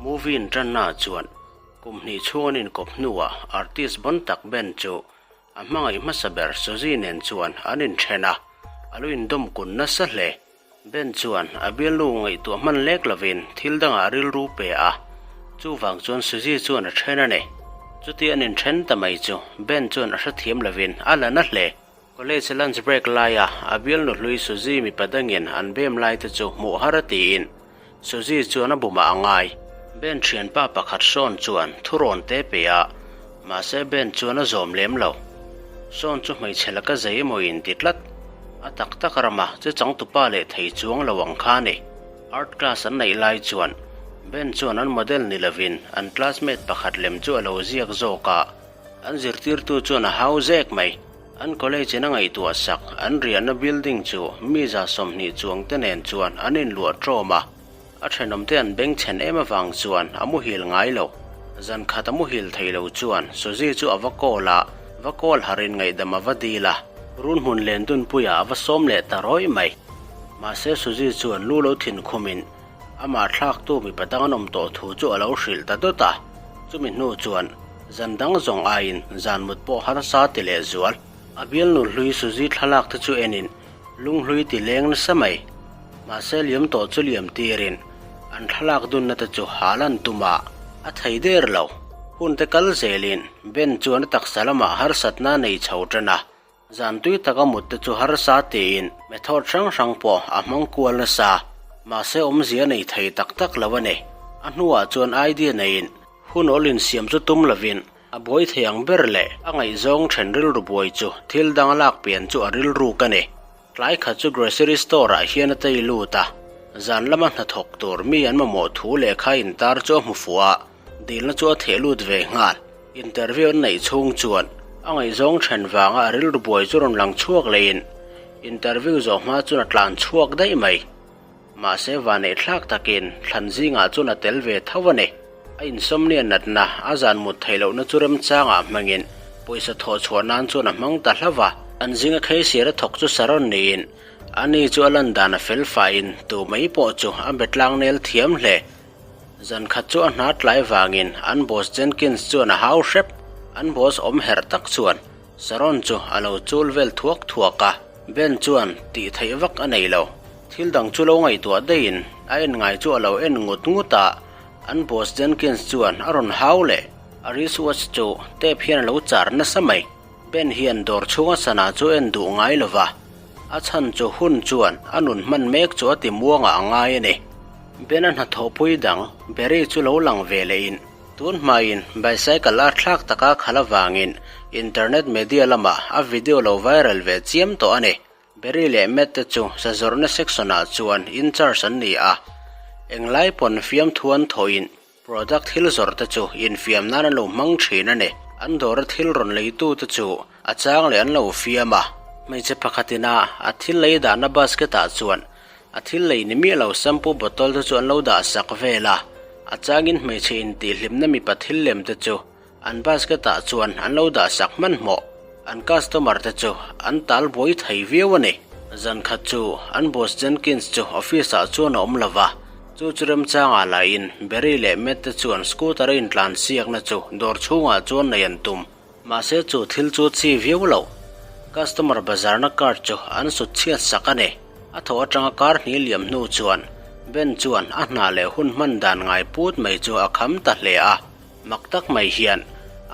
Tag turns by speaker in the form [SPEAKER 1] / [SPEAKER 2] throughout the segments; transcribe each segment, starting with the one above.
[SPEAKER 1] Movie inṭannaah chuan kum hnih chhung an inkawp hnuah artist bon tak Ben chu a hmangaih hmasa ber Suzy nen chuan an inṭhen a, a lo indawm kun nasa hle. Ben chuan a bialnu ngaihtuah hman lek lovin thil dangah rilru pe a, chuvang chuan Suzy chuan a ṭhen a ni. Chuti an inṭhen ta mai chu Ben chuan a hrethiam lovin a la na hle. College lunch break laia a bialnu hlui Suzy mipa dangin an bem lai te chu hmuh har a tiin Suzy chuan a bumah a ngai. Ben thianpa pakhat Sean chuan thurawn te pe a, mahse Ben chuan a zawm lem lo. Sean chu hmeichhe laka zei emaw in ti tlat. A tak tak rama che changtupa leh thei chuang lo ang kha a ni. Art class an neih lai chuan Ben chuan an model ni lovin an classmate pakhat lem chu a lo ziak zawk a, an zirtirtu chuan a hau zek mai. An college in a ngaihtuah sak an riahna building chu mi 120 chuang te nen chuan an inluah ṭawm a, a ṭhenawm te an bengchhen em avang chuan a muhil ngai lo. Zan khat a muhil thei lo chuan Suzy chu a va call a, va call harin ngaihdam a va dil a, runhmun len dunpuiah a va sawm leh ta rawih mai. Mahse Suzy chuan lu lo thin khumin amah thlaktu mipa dang an awm tawh thu chu a lo hrilh ta dawt a, chumi hnu chuan zan dang zawng aiin zan mut pawh harsa ti leh zual. A bialnu hlui Suzy thlalak te chu enin lunghlui ti leng nasa mai. Mahse liam tawh chu liam tirin an thlalak dunna te chu hal an tum a, a thei der lo. Hun te kal zelin Ben chuan a taksa lamah harsatna a nei chho tan a, Zan tui taka mut te chu harsa tiin method hrang hrang pawh a hmang kual nasa. Mahse awmzia nei thei tak tak lo a ni. A hnuah chuan idea neiin hun awl insiam chu tum lovin a buai thei ang ber leh a ngaihzawng then rilru buai chu thil dang a lak pian chu a rilruk a ni. Tlai khat chu grocery store ah hian a tei lut a, zan lama hnathawk tur mi an mamawh thu lehkha intar chu a hmu fuh a, Dilna chu a theh lut ve nghal. Interview an neih chhung chuan a ngaihzawng then vanga a rilru buai chu rawn lang chhuak leiin interview zawh hma chuan a tlan chhuak daih mai. Mahse vaneih thlak takin thlan zingah chuan a tel ve tho a ni. A insomnia natna a zan mut theih lohna chu remchangah hmangin pawisa thawh chhuah nan chuan a hmang ta hlauh a. An zinga kheisir a thawk chu Saron niin ani chu a lan dan a fel faiin tu mai pawh chu a be tlangnel thiam hle. Zan khat chu a hna tlai vangin an boss Jenkins chuan a hau hrep. An boss awm herh tak chuan Saron chu a lo chul vel thuak thuak a, Ben chuan tih theih vak a nei lo. Thil dang chu lo ngaihtuah daihin a en ngai chu a lo en ngut ngut a, an boss Jenkins chuan a rawn hau leh. A wristwatch chu tape hian a lo char nasa mai. Ben hian dawr chhunga sana chu en duh ngai lo va, a chhan chu hun chuan a nun hman mek chu a ti muangah a ngai a ni. Ben-a hnathawhpui dang Barry chu lo lang ve lehin tun hmain bicycle a thlak taka khalh avangin internet media lamah a video lo viral ve chiam tawh a ni. Barry leh Matt te chu sazawrhna section-ah chuan in charge an ni a, englai pawn fiamthu an thawhin Product thil zawrh te chu infiam nan an lo hmang thin a ni. An dawra thil rawn leitu te chu a chang leh an lo fiam a. Hmeichhe pakhat ina a thil lei dahna basket ah chuan a thil lei ni miah lo shampoo bottle te chu an lo dah sak vel a. A changin hmeichhe intihhlimna mipa thil lem te chu an basket ah chuan an lo dah sak hmanhmawh. An customer te chu an tal buai thei viau a ni. Zan khat chu an boss Jenkins chu office ah chuan a awm lo va, chu chu remchangah lahin Barry leh Matt te chuan scooter a intlan siakna chu dawr chhungah chuan nei an tum. Mahse chu thil chu chi viau lo. Customer bazarna card chu an sut chhiat sak a ni. A thaw atanga kar hnih liam hnu chuan Ben chuan a hna leh hun hman dan ngai put mai chu a kham ta hle a. Mak tak mai hian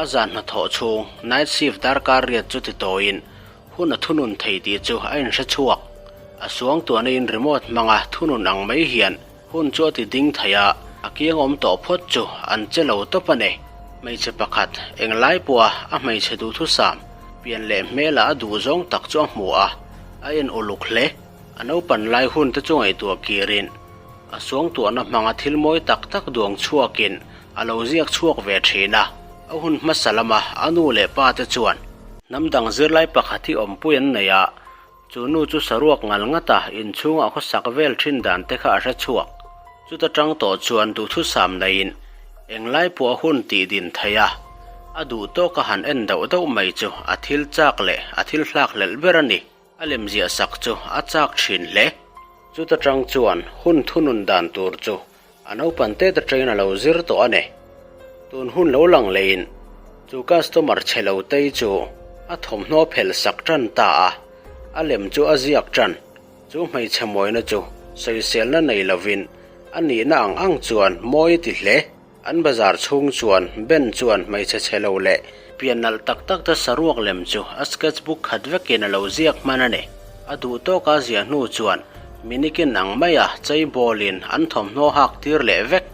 [SPEAKER 1] a zan hnathawh chhung night shift darkar riat chu ti tawiin hun a thunun thei tih chu a inhre chhuak. A suangtuahna in remote hmanga thunun ang mai hian hun chu a ti ding thei a, a kiang awm tawh phawt chu an che lo tawp a ni. Hmeichhe pakhat englai pawha a hmeichhe duhthusam pian leh hmela a duh zawng tak chu a hmu a, a en uluk hle. A naupan lai hun te chu ngaihtuah kirin a suangtuahna hmanga thil mawi tak tak duang chhuakin a lo ziak chhuak ve thin a. A hun hmasa lama a nu leh pa te chuan hnam dang zirlai pakhat hi awmpui an nei a, chu nu chu saruak ngal ngata inchhungah khawsak vel thin dan te kha a hre chhuak. Chuta tang tawh chuan duhthusam neiin englai pawh a hun tih din thei a, a duh tawk a han en dauh dauh mai chu a thil chak leh a thil hlak hlelh ber a ni. A lem ziah sak chu a chak thin hle. Chuta tang chuan hun thunun dan tur chu. A naupan tet atangin a lo zir tawh a ni. Tun hun lo lang leiin chu customer chhe lo tei chu a thawmhnaw phelh sak tan ta a, a lem chu a ziak tan. Chu hmeichhe mawina chu sawiselna nei lovin a nihna ang ang chuan mawi a ti hle. An bazar chhung chuan Ben chuan hmeichhe chhe lo leh pian nalh tak tak te saruak lem chu a sketch book khat vekin a lo ziak hman a ni. A duh tawka ziah hnu chuan minikin ang maia chei bawlin an thawmhnaw hak tir leh vek.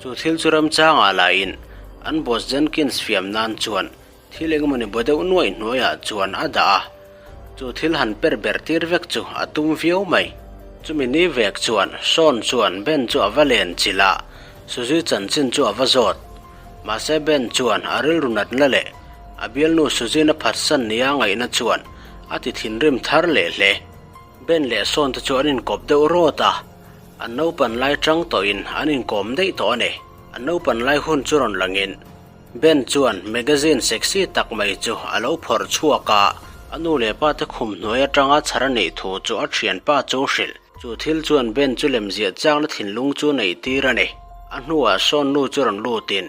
[SPEAKER 1] Chu thil chu remchangah lahin an boss Jenkins fiam nan chuan Thil engmawni bo deuh nuaih hnuaiah chuan a dah a, chu thil han per ber tir vek chu a tum viau mai. Chumi ni vek chuan Sean chuan Ben chu a va len chilh a, Suzy chanchin chu a va zawt. Mahse Ben chuan a rilru natna leh a bialnu Suzy-na phatsan nia ngaihna chuan a ti thinrim thar leh hle. Ben leh Sean te chu an inkawp deuh rawt a, an naupan lai tang tawhin an inkawm daih tawh a ni. An naupan lai hun chu rawn langin Ben chuan magazine sexy tak mai chu a lo phawrh chhuak a, a nu leh pa te khum hnuai atanga chhar a neih thu chu a thianpa chu hrilh. Chu thil chuan Ben chu lemziah chakna thinlung chu neih tir a ni. A hnuah sawn nu chu rawn lutin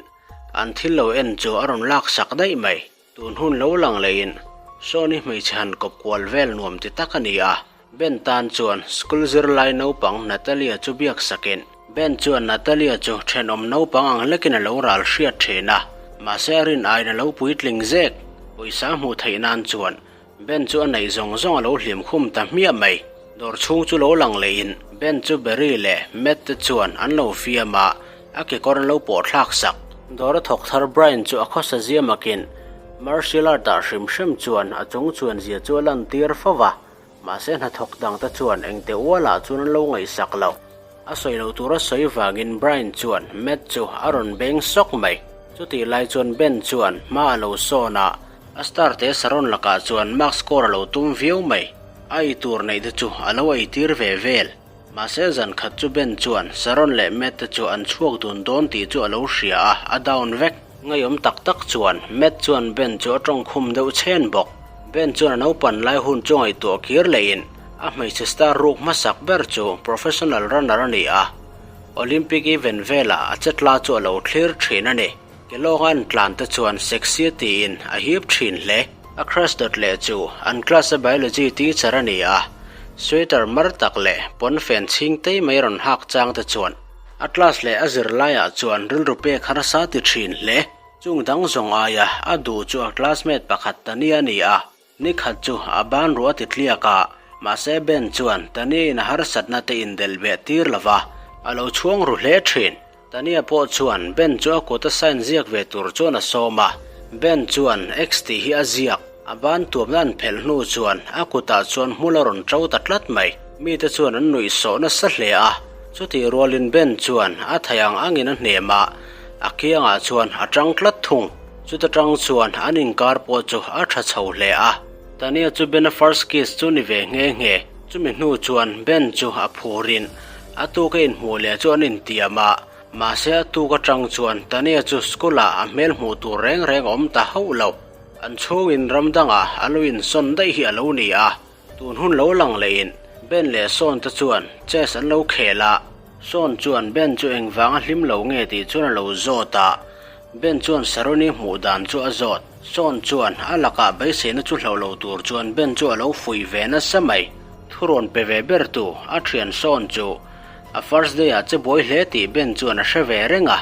[SPEAKER 1] an thil lo en chu a rawn laksak daih mai. Tun hun lo lang leiin Sawni hmeichhe han kawp kual vel nuam ti tak a ni a, Ben tan chuan school zirlai naupang Natalia chu biak sakin Ben chuan Natalia chu thenawm naupang ang lekin a lo ral hriat thin a, mahse a rin aiin a lo puitling zek. Pawisa hmuh theih nan chuan Ben chu a neih zawng zawng a lo hlim khum ta hmiah mai. Dawr chhung chu lo lang leiin Ben chu Barry leh Matt te chuan an lo fiam a, a kekawr an lo pawh thlak sak. Dawr a thawk thar Brian chu a khawsa ziam akin martial art ah hrim hrim chuan a chung chuan zia chu a lan tir fo va, mahse hnathawk dang te chuan engte ual ah chuan an lo ngaihsak lo. A sawi loh tur a sawi vangin Brian chuan Matt chu a rawn beng sawk mai. Chutih lai chuan Ben chuan hma a lo sawn a, a star te Saron lakah chuan mark score a lo tum viau mai. A ei tur neih te chu a lo ei tir ve vel. Mahse zan khat chu Ben chuan Saron leh Matt te chu an chhuak dun dawn tih chu a lo hria a, a down vek. Ngaiawm tak tak chuan Matt chuan Ben chu a tawngkhum deuh chhen bawk. Ben chuan a naupan lai hun chu ngaihtuah kir lehin a hmeichhe star ruk hmasak ber chu professional runner a ni a, Olympic event velah a chetla chu a lo thlir thin a ni. Ke lawnga an tlan te chuan sexy tiin a hip thin hle. A crush dawt leh chu an class a biology teacher a ni a, sweater mar tak leh pawnfen chhing tei mai rawn hak chang te chuan a class leh a zirlaiah chuan rilru pek harsa ti thin hle. Chung dang zawng aia a duh chu a classmate pakhat Tania a ni a, ni khat chu a ban ruah a ti tliak a, mahse Ben chuan Tania in a harsatna te indelh beh tir lo va, a lo chhuang ru hle thin. Tania pawh chuan Ben chu a kut a sign ziak ve tur chuan a sawm a, Ben chuan X tih hi a ziak, a ban tuamna an phelh hnu chuan a kutah chuan hmul a rawn to ta tlat mai. Mite chuan an nuih sawh nasa hle a, chutih rualin Ben chuan a thei ang angin a hnem a, A kiangah chuan a tang tlat thung. Chuta tang chuan an inkar pawh chu a tha chho hle a. Tania chu Ben-a first kiss chu ni ve nghe nghe. Chumi hnu chuan Ben chu a phurin a tuka inhmuh leh chu an intiam a. Mahse a tuk atang chuan Tania chu school-ah a hmel hmuh tur reng reng a awm ta hauh lo. An chhungin ram dangah a lo insawn daih hi a lo ni a. Tun hun lo lang lehin Ben leh Sean te chuan chess an lo khel a, Sean chuan Ben chu engvanga hlim lo nge tih chuan a lo zawt a, Ben chuan Saroni hmuh dan chu a zawt. Sean chuan a lakah beiseina chu hloh lo tur chuan Ben chu a lo fuih ve nasa mai. Thurawn pe ve ber tu a thian Sean chu a first day ah che buai hle tih Ben chuan a hre ve reng a,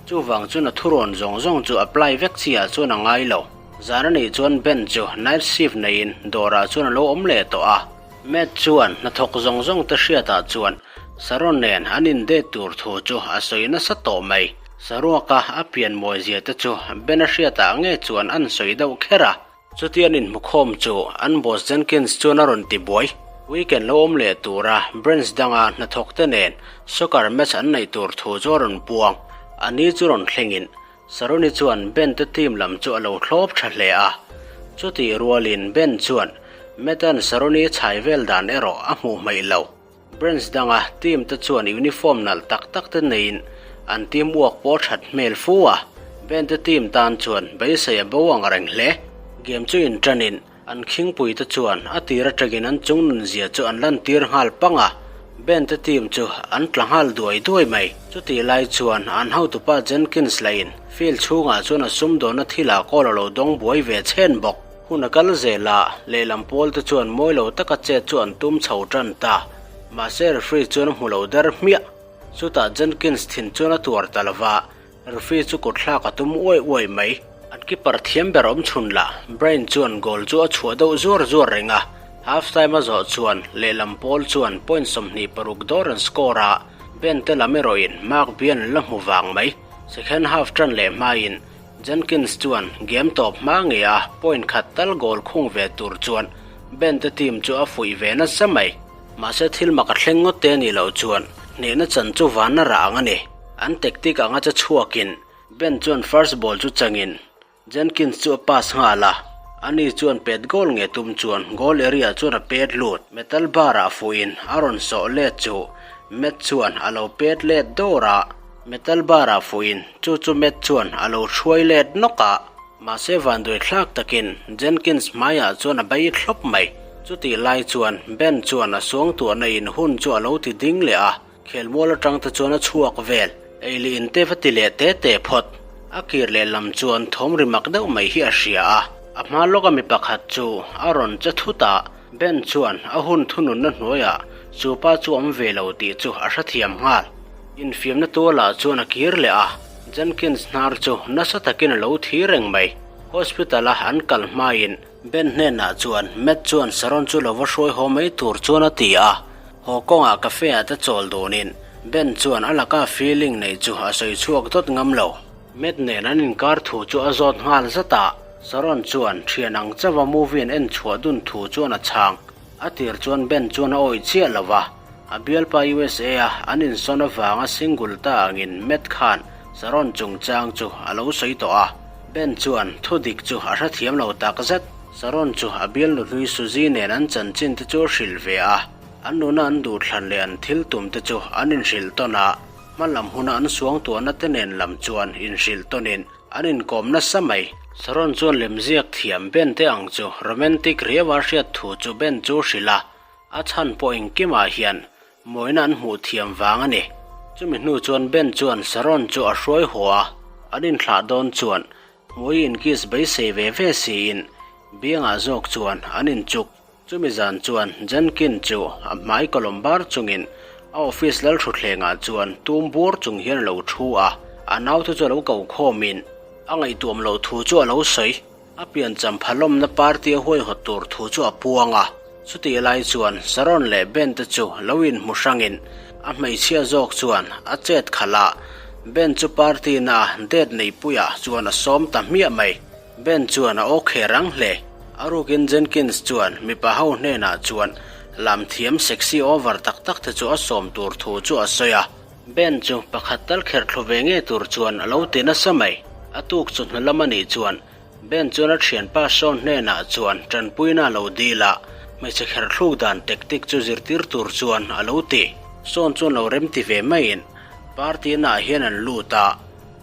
[SPEAKER 1] chuvang chuan a thurawn zawng zawng chu apply vek chi ah chuan a ngai lo. Zan a nih chuan Ben chu night shift neiin dawrah chuan a lo awm leh tawh a. Matt chuan hnathawk zawng zawng te hriatah chuan Saron nen an in date tur thu chu a sawi nasa tawh mai. Saruaka a pian mawi zia te chu Ben a hriatah nge chuan an sawi deuh kher a. Chuti an inhmukhawm chu an boss Jenkins chuan a rawn ti buai. Weekend lo awm leh tura branch danga hnathawk te nen soccer match an neih tur thu chu a rawn puang. A ni chu rawn thlengin Saroni chuan Ben te team lam chu a lo thlawp tha hle a. Chutih rualin Ben chuan Matt-a'n Saroni chhai vel dan erawh a hmuh hmaih lo. Branch danga team te chuan uniform nalh tak tak te neiin an team work pawh that hmel fu a. Ben te team tan chuan beisei a bo ang reng hle. Game chu inṭanin an khingpui te chuan a tir atangin an chung nunzia chu an lantir nghal pang a. Ben te team chu an tla nghal duai duai mai. Chutih lai chuan an hotupa Jenkins lahin field chhungah chuan a sumdawnna thilah kawl a lo dawng buai ve chhen bawk. Hun a kal zel a, lehlam pawl te chuan mawi lo taka chet chu an tum chho tan ta. Mahse referee chuan a hmu lo der hmiah. Chutah Jenkins thin chuan a tuar ta lova, referee chu kut thlak a tum uai uai mai. An keeper thiam ber awm chhun lah, Brain chuan goal chu a chhuah deuh zuar zuar reng a. Half time a zawh chuan lehlam pawl chuan point 26 dawr an score a, Ben te lam erawhin mark bian an la hmu vang mai. Second half tan leh hmain Jenkins chuan game tawp hma ngei a point khat tal goal khung ve tur chuan Ben te team chu a fuih ve nasa mai. Mahse thil mak a thleng ngawt te anih loh chuan hnehna chan chu vanna rah ang a ni. An tactic anga che chhuakin Ben chuan first ball chu changin Jenkins chu a pass nghal a, ani chuan pet goal nge tum chuan goal area chuan a pet lut. Metal bar ah fuhin a rawn sawh let chu Matt chuan a lo pet let dawr a, metal bar ah fuhin chu chu Matt chuan a lo hruai let nawk a. Mahse vanduai thlak takin Jenkins hmaiah chuan a bei thlawp mai. Chutih lai chuan Ben chuan a suangtuahna in hun chu a lo ti ding leh a, Khelmual atang te chuan a chhuak vel. Ei leh in te va ti leh te te phawt. A kir leh lam chuan thawm ri mak deuh mai hi a hria a. A hma lawka mi pakhat chu a rawn che thut a, Ben chuan a hun thununna hnuaiah chu pa chu awm ve lo tih chu a hrethiam nghal. Infiamna tualah chuan a kir leh a, Jenkins hnar chu nasa takin a lo thi reng mai. Hospital-a an kal hmain Ben hnenah chuan Matt chuan Sharon chu lo va hruai haw mai tur chuan a ti a. Haw kawngah cafe ah te chawl dunin Ben chuan a laka feeling neih chu a sawi chhuak dawt ngam lo. Matt nen an inkar thu chu a zawt nghal zat a, Sharon chuan thian ang chauha movie an en chhuah dun thu chuan a chhang. A tir chuan Ben chuan a awih chiah lo va, a bialpa USA a an insawn avanga single ta angin Matt khan Sharon chungchang chu a lo sawi tawh a. Ben chuan thu dik chu a hrethiam lo tak zet. Sharon chu a bialnu hlui Suzy nen an chanchin te chu a hrilh ve a, an nuna an duhthlan leh an thil tum te chu an inhrilh tawn a, hma lam huna an suangtuahna te nen lam chuan inhrilh tawnin an inkawm nasa mai. Sharon chuan lemziak thiam Ben te ang chu romantic riaua hriat thu chu Ben chu hrilh a, a chhan pawh engkimah hian mawina an hmuh thiam vang a ni. Chumi hnu chuan Ben chuan Sharon chu a hruai haw a, an inthlah dawn chuan Hmui inkiss beisei ve ve siin biangah zawk chuan an inchuk. Chumi zan chuan Jenkin chu a hmai kawlawm bar chungin a office lalthutthlengah chuan tum bur chung hian a lo thu a, a naute chu a lo ko khawmin a ngaihtuam loh thu chu a lo sawi. A piancham phalawmna party a huaihawt tur thu chu a puang a, chutih lai chuan Sharon leh Ben te chu lo inhmu hrangin a hmeichhia zawk chuan a chet khalh a, Ben chu party na a date neihpuiah chuan a sawm ta hmiah mai. Ben chuan a aw kher ang hle. A rukin Jenkins chuan mipa ho hnenah chuan lam thiam sexy over tak tak te chu a sawm tur thu chu a sawi a. Ben chu pakhat tal kher thlu ve ngei tur chuan a lo ti nasa mai. A tuk chu hnu lam a nih chuan Ben chuan a thianpa Sean hnenah chuan tanpuina a lo dil a, hmeichhe kher thluk dan tactic chu zirtir tur chuan a lo ti. Sean chuan lo remti ve maiin party naah hian an lut a,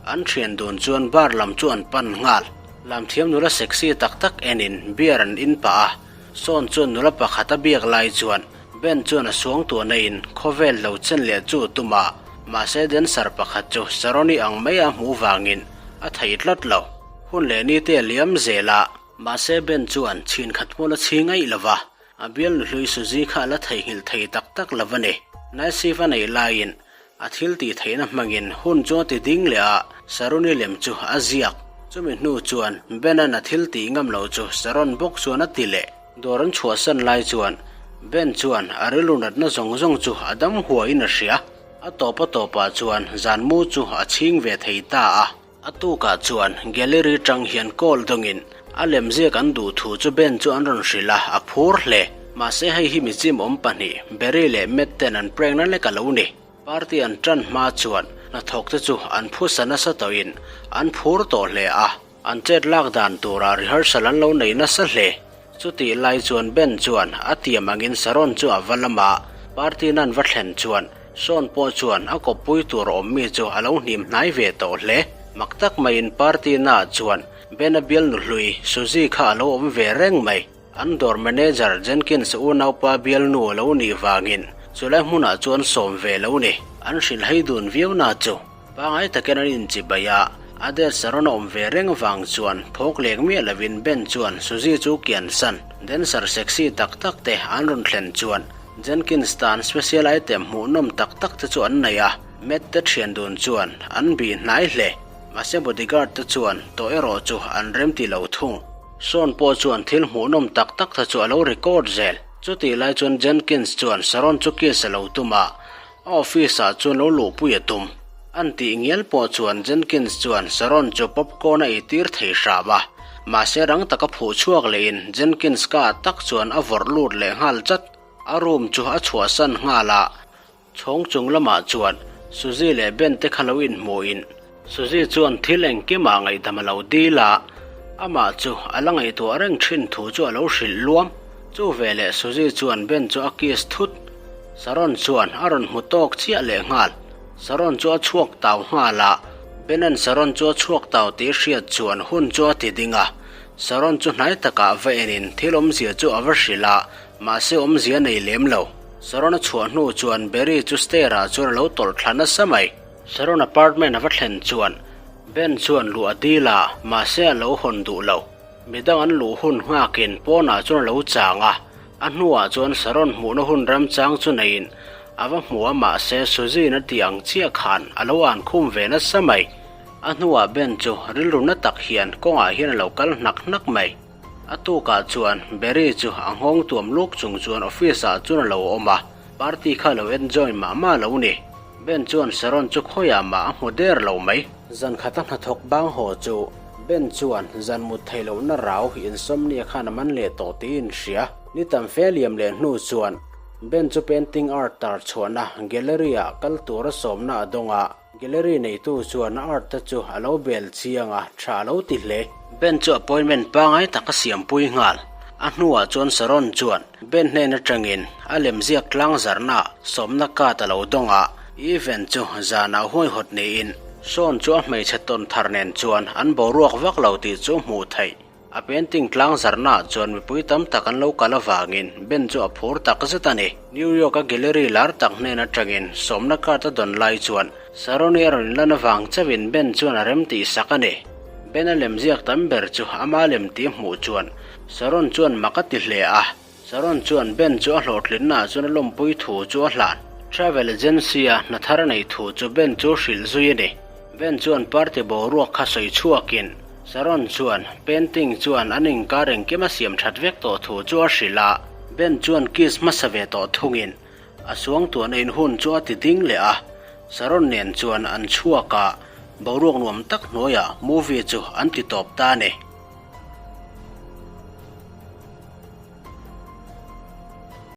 [SPEAKER 1] an thian dun chuan bar lam chu an pan nghal. Lamthiam nula sexy tak tak enin beer an in pah a, Sawn chuan nula pakhat a biak lai chuan Ben chuan a suangtuahna in khawvel lo chen leh chu tum a, mahse dancer pakhat chu Saroni ang mai a hmuh vangin a thei tlat lo. Hun leh ni te a liam zel a, mahse Ben chuan chhin khat hmul a chhi ngaih lo va, a bialnu hlui Suzy kha a la theihnghilh thei tak tak lo a ni. Night shift a neih laiin A thil tih theihna hmangin hun chu a ti ding leh a, Saroni lem chu a ziak. Chumi hnu chuan Ben-a'n a thil tih ngam loh chu Saron bawk chuan a ti leh. Dawr an chhuahsan lai chuan Ben chuan a rilru natna zawng zawng chu a dam huaiin a hria. A tawp a tawpah chuan zan mu chu a chhing ve thei ta a. A tukah chuan gallery tang hian call dawngin a lemziak an duh thu chu Ben chu an rawn hrilh a, a phur hle. Mahse hei hi mi chimawm pahnih, Barry leh Matt ten an prank na lek a lo ni. Party an tan hma chuan hnathawk te chu an phusa nasa tawhin an phur tawh hle a, an chet lak dan turah rehearsal an lo nei nasa hle. Chutih lai chuan Ben chuan a tiam angin Sharon chu a va lam a, party nan va thlen chuan Sean pawh chuan a kawppui tur awm mi chu a lo hnim hnai ve tawh hle. Mak tak maiin party naah chuan Ben a bialnu hlui Suzy kha a lo awm ve reng mai. An dawr manager Jenkins unaupa bialnu a lo nih vangin. Chulai hmunah chuan sawm ve lo ni. An hrilh hei dun viau na chu. Pangai takin an inchibai a, a dad Sharon a awm ve reng vang chuan phawk lek miah lovin Ben chuan Suzy chu kian san. Dancer sexy tak tak te an rawn thlen chuan Jenkins tan special item hmuhnawm tak tak te chu an nei a, Matt te thian dun chuan an bih hnai hle. Mahse bodyguard te chuan tawh erawh chu an remti lo thung. Sean pawh chuan thil hmuhnawm tak tak te chu a lo record zel. Chutih lai chuan Jenkins chuan Sharon chu kiss a lo tum a, a office ah chuan lo luhpui a tum. An tih ngial pawh chuan Jenkins chuan Sharon chu popcorn a eitir thei hram a, mahse rang taka phuh chhuak lehin Jenkins ka ah tak chuan a vawrh lut leh nghal chat. A room chu a chhuahsan nghal a, Chhawng chung lamah chuan Suzy leh Ben te kha lo inhmuhin Suzy chuan thil engkimah ngaihdam a lo dil a, amah chu a la ngaihtuah reng thin thu chu a lo hrilh luam. Chu veleh Suzy chuan Ben chu a kiss thut. Saron chuan a rawn hmu tawk chiah leh nghal. Saron chu a chhuak tau nghal a, Ben-a'n Saron chu a chhuak tau tih hriat chuan hun chu a ti ding a. Saron chu hnai takah va enin thil awmzia chu a va hrilh a, mahse awmzia nei lem lo. Saron a chhuah hnu chuan Barry chu stair ah chuan a lo tawlh thla nasa mai. Saron apartment a va thlen chuan Ben chuan luh a dil a, mahse a lo hawn duh lo. Midang an luh hun nghakin pawnah chuan a lo chang a, a hnuah chuan Saron hmuhna hun ramchang chu neiin a va hmu a mahse Suzy-in a tih ang chiah khan a lo an khum ve nasa mai. A hnuah Ben chu rilru na tak hian kawngah hian a lo kal hnak hnak mai. A tukah chuan Barry chu a nghawng tuam luk chung chuan office ah chuan a lo awm a, party kha lo enjoy mah mah lo ni. Ben chuan Sharon chu khawiah mah a hmu der lo mai. Zan khat a hnathawk bang haw chu Ben chuan zan mut theih lohna rau insomnia khan a man leh tawh tiin hria. Ni tam fe liam leh hnu chuan Ben chu painting art tar chhuahna gallery ah kal tura sawmna a dawng a. Gallery neitu chuan a art te chu a lo bel chiang a, tha a lo ti hle. Ben chu appointment pangai tak a siampui nghal. A hnuah chuan Sharon chuan Ben hnen atangin a lemziak tlang zarhna sawmna card a lo dawng a, event chu zanah huaihawt niin Shawn chu a hmeichhe tawn thar nen chuan an boruak vak lo tih chu hmuh theih. A painting tlang zarhnaah chuan mipui tam tak an lo kal avangin Ben chu a phur tak zet a ni. New York-a gallery lar tak hnen atangin sawmna card a dawn lai chuan Saroni a rawn inlan avang chauhin Ben chuan a rem tih sak a ni. Ben a lemziak tam ber chu ama lem tih hmuh chuan Saron chuan mak a ti hle a. Saron chuan Ben chu a hlawhtlinnaah chuan a lawmpui thu chu a hlan. Travel agency-a hna thar a neih thu chu Ben chu hrilh zui a ni. Ben chuan party boruak kha sawi chhuakin Saron chuan painting chuan an inkar engkim a siam that vek tawh thu chu a hrilh a. Ben chuan kiss hmasa ve tawh thungin a suangtuahna in hun chu a ti ding leh a. Saron nen chuan an chhuak a, boruak nuam tak hnuaiah movie chu an ti tawp ta a ni.